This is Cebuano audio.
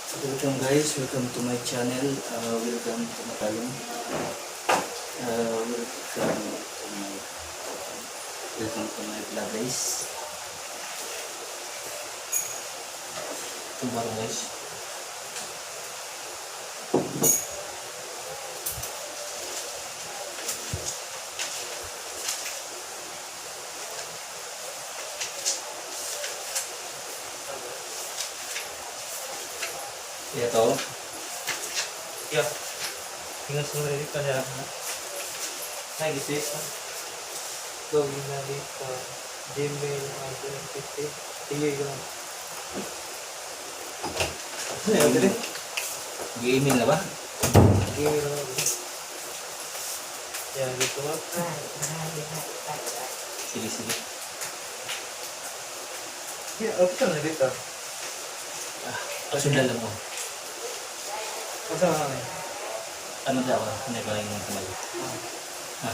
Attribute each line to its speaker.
Speaker 1: Welcome guys, welcome to my channel. Welcome to my talong. Welcome to my vlog, guys. Ito ba, guys? Ito.
Speaker 2: Ya. Tinggal sudah dito niya. Nag-isip. Login na dito. Gmail, 150. Sige, yun. Ano yun, dali?
Speaker 1: Gaming na ba?
Speaker 2: Gmail na. Yeah, dito ba?
Speaker 1: Sige, sige.
Speaker 2: Yeah, okay na dito.
Speaker 1: Ah, sundan lang mo.
Speaker 2: Asa na eh?
Speaker 1: Ano daw? Hindi ko lang yung kamay. Ah.